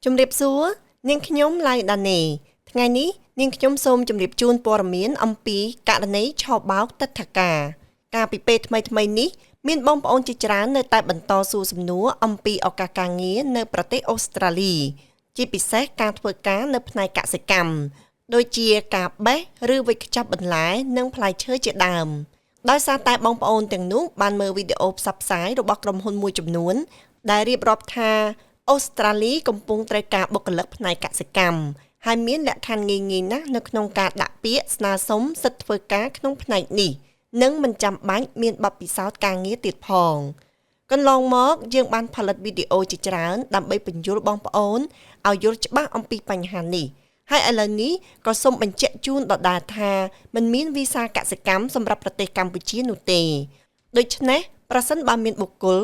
ជំរាបសួរនាងខ្ញុំឡៅដានីថ្ងៃនេះនាងខ្ញុំសូមជម្រាបជូនព័ត៌មានអំពីករណីឆបោកទិដ្ឋាការកាលពីពេលថ្មីៗនេះមានបងប្អូនជាច្រើននៅតែបន្តសួរសំណួរអំពីឱកាសការងារនៅប្រទេសអូស្ត្រាលីជាពិសេសការធ្វើការនៅផ្នែកកសិកម្មដូចជាការបេះឬវេចខ្ចប់បន្លែនិងផ្លែឈើជាដើមដោយសារតែបងប្អូនទាំងនោះបានមើលវីដេអូផ្សព្វផ្សាយរបស់ក្រុមហ៊ុនមួយចំនួនដែលរៀបរាប់ថាអូស្ត្រាលីកំពុងត្រូវការបុគ្គលិកផ្នែកកសិកម្មហើយមានលក្ខខណ្ឌងាយៗណាស់នៅក្នុងការដាក់ពាក្យស្នើសុំសិទ្ធិធ្វើការក្នុងផ្នែកនេះនិងមិនចាំបាច់មានបទពិសោធន៍ការងារទៀតផងកន្លងមកយើងបានផលិតវីដេអូជាច្រើនដើម្បីពន្យល់បងប្អូនឲ្យយល់ច្បាស់អំពីបញ្ហានេះហើយឥឡូវនេះក៏សូមបញ្ជាក់ជូនដដែលថាมันមានវីសាកសិកម្មសម្រាប់ប្រទេសកម្ពុជានោះទេដូច្នេះប្រសិនបើមានបុគ្គល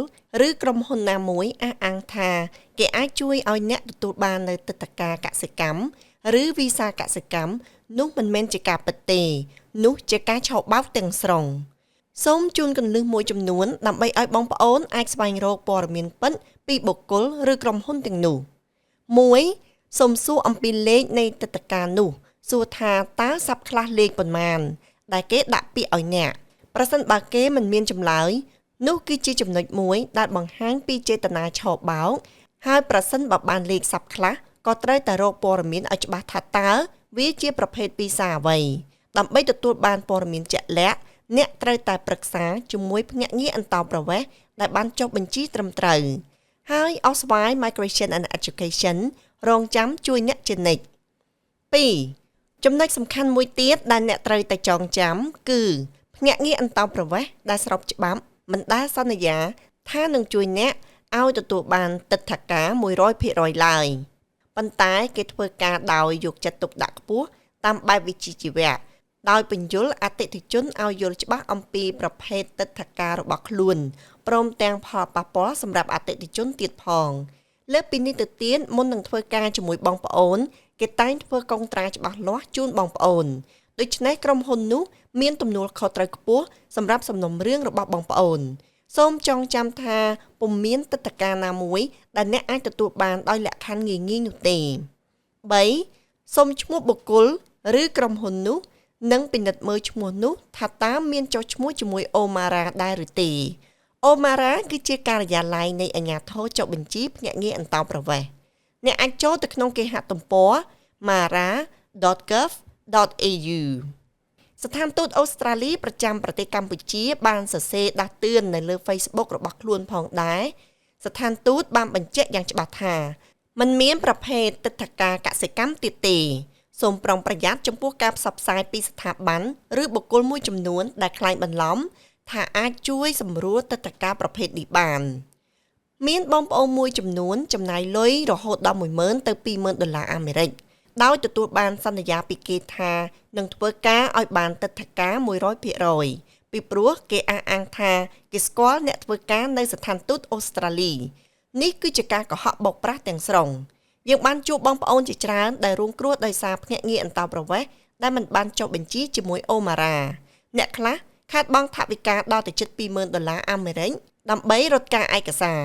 ឬក្រុមហ៊ុនណាមួយអះអាងថាគេអាចជួយឲ្យអ្នកទទួលបាននូវទិដ្ឋាការកសិកម្មឬវីសាកសិកម្មនោះមិនមែនជាការពិតទេនោះជាការឆបោកទាំងស្រុងសូមជូនគន្លឹះមួយចំនួនដើម្បីឲ្យបងប្អូនអាចស្វែងរកព័ត៌មានពិតពីបុគ្គលឬក្រុមហ៊ុនទាំងនោះ1សូមសួរអំពីលេខនៃទិដ្ឋាការនោះសួរថាតើsubclass លេខប៉ុន្មានដែលគេដាក់ពាក្យឲ្យអ្នកប្រសិនបើគេមិនមានចម្លើយនោះគឺជាចំណុចមួយដែលបង្ហាញពីចេតនាឆបោកហើយប្រសិនបើបានលេខ subclass ក៏ត្រូវតែរកព័ត៌មានឲ្យច្បាស់ថាតើវាជាប្រភេទវីសាអ្វីដើម្បីទទួលបានព័ត៌មានជាក់លាក់អ្នកត្រូវតែប្រឹក្សាជាមួយភ្នាក់ងារអន្តោប្រវេសន៍ដែលបានចុះបញ្ជីត្រឹមត្រូវហើយ Auswide Migration and Education រងចាំជួយអ្នកជានិច្ច2ចំណុចសំខាន់មួយទៀតដែលអ្នកត្រូវតែចងចាំគឺភ្នាក់ងារអន្តោប្រវេសន៍ដែលស្របច្បាប់មិនដែលសន្យាថានឹងជួយអ្នកឲ្យទទួលបានទិដ្ឋាការ100%ឡើយប៉ុន្តែគេធ្វើការដោយយកចិត្តទុកដាក់ខ្ពស់តាមបែបវិជ្ជាជីវៈដោយពន្យល់អតិថិជនឲ្យយល់ច្បាស់អំពីប្រភេទទិដ្ឋាការរបស់ខ្លួនព្រមទាំងផលប៉ះពាល់សម្រាប់អតិថិជនទៀតផងលើសពីនេះទៅទៀតមុននឹងធ្វើការជាមួយបងប្អូនគេតែងធ្វើកុងត្រាច្បាស់លាស់ជូនបងប្អូនដូច្នេះក្រុមហ៊ុននោះមានទំនួលខុសត្រូវខ្ពស់សម្រាប់សំណុំរឿងរបស់បងប្អូនសូមចងចាំថាពុំមានទិដ្ឋាការណាមួយដែលអ្នកអាចទទួលបានដោយលក្ខខណ្ឌងាយៗនោះទេ3សូមឈ្មោះបុគ្គលឬក្រុមហ៊ុននោះនិងពិនិត្យមើលឈ្មោះនោះថាតើមានចុះឈ្មោះជាមួយអូម៉ារ៉ាដែរឬទេអូម៉ារ៉ាគឺជាការិយាល័យនៃអាជ្ញាធរចុះបញ្ជីភ្នាក់ងារអន្តោប្រវេសន៍អ្នកអាចចូលទៅក្នុងគេហទំព័រ mara.gov.au ស្ថានទូតអូស្ត្រាលីប្រចាំប្រទេសកម្ពុជាបានសរសេរដាស់តឿននៅលើ Facebook របស់ខ្លួនផងដែរស្ថានទូតបានបញ្ជាក់យ៉ាងច្បាស់ថាมันមានប្រភេទទិដ្ឋាការកសិកម្មទៀតទេសូមប្រុងប្រយ័ត្នចំពោះការផ្សព្វផ្សាយពីស្ថាប័នឬបុគ្គលមួយចំនួនដែលក្លែងបន្លំថាអាចជួយសម្រួលទិដ្ឋាការប្រភេទនេះបានមានបងប្អូនមួយចំនួនចំណាយលុយរហូតដល់10000ទៅ20000ដុល្លារអាមេរិកដោយទទួលបានសន្យាពីគេថានឹងធ្វើការឲ្យបានទិដ្ឋាការ100%ពីព្រោះគេអះអាងថាគេស្គាល់អ្នកធ្វើការនៅស្ថានទូតអូស្ត្រាលីនេះគឺជាការកុហកបោកប្រាស់ទាំងស្រុងយើងបានជួបបងប្អូនជាច្រើនដែលរងគ្រោះដោយសារភ្នាក់ងារអន្តោប្រវេសន៍ដែលមិនបានចុះបញ្ជីជាមួយអូម៉ារ៉ាអ្នកខ្លះខាតបង់ថវិកាដល់ទៅជិត20000ដុល្លារអាមេរិកដើម្បីរត់ការឯកសារ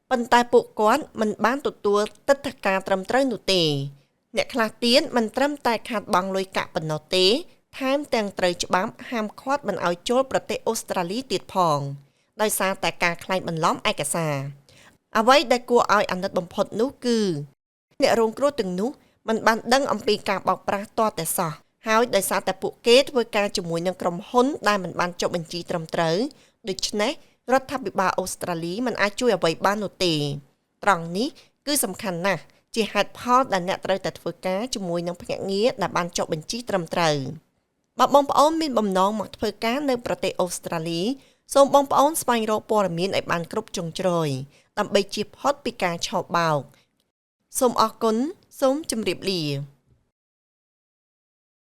ប៉ុន្តែពួកគាត់មិនបានទទួលទិដ្ឋាការត្រឹមត្រូវនោះទេអ្នកខ្លះទៀតមិនត្រឹមតែខាតបង់លុយកាក់ប៉ុណ្ណោះទេថែមទាំងត្រូវច្បាប់ហាមឃាត់មិនឲ្យចូលប្រទេសអូស្ត្រាលីទៀតផងដោយសារតែការក្លែងបន្លំឯកសារអ្វីដែលគួរឲ្យអាណិតបំផុតនោះគឺអ្នករងគ្រោះទាំងនោះមិនបានដឹងអំពីការបោកប្រាស់ទាល់តែសោះហើយដោយសារតែពួកគេធ្វើការជាមួយនឹងក្រុមហ៊ុនដែលមិនបានចុះបញ្ជីត្រឹមត្រូវដូច្នេះរដ្ឋាភិបាលអូស្ត្រាលីមិនអាចជួយអ្វីបាននោះទេត្រង់នេះគឺសំខាន់ណាស់ជាហេតុផលដែលអ្នកត្រូវតែធ្វើការជាមួយនឹងភ្នាក់ងារដែលបានចុះបញ្ជីត្រឹមត្រូវបើបងប្អូនមានបំណងមកធ្វើការនៅប្រទេសអូស្ត្រាលីសូមបងប្អូនស្វែងរកព័ត៌មានឲ្យបានគ្រប់ជ្រុងជ្រោយដើម្បីជៀសផុតពីការឆបោកសូមអរគុណសូមជម្រាបលា។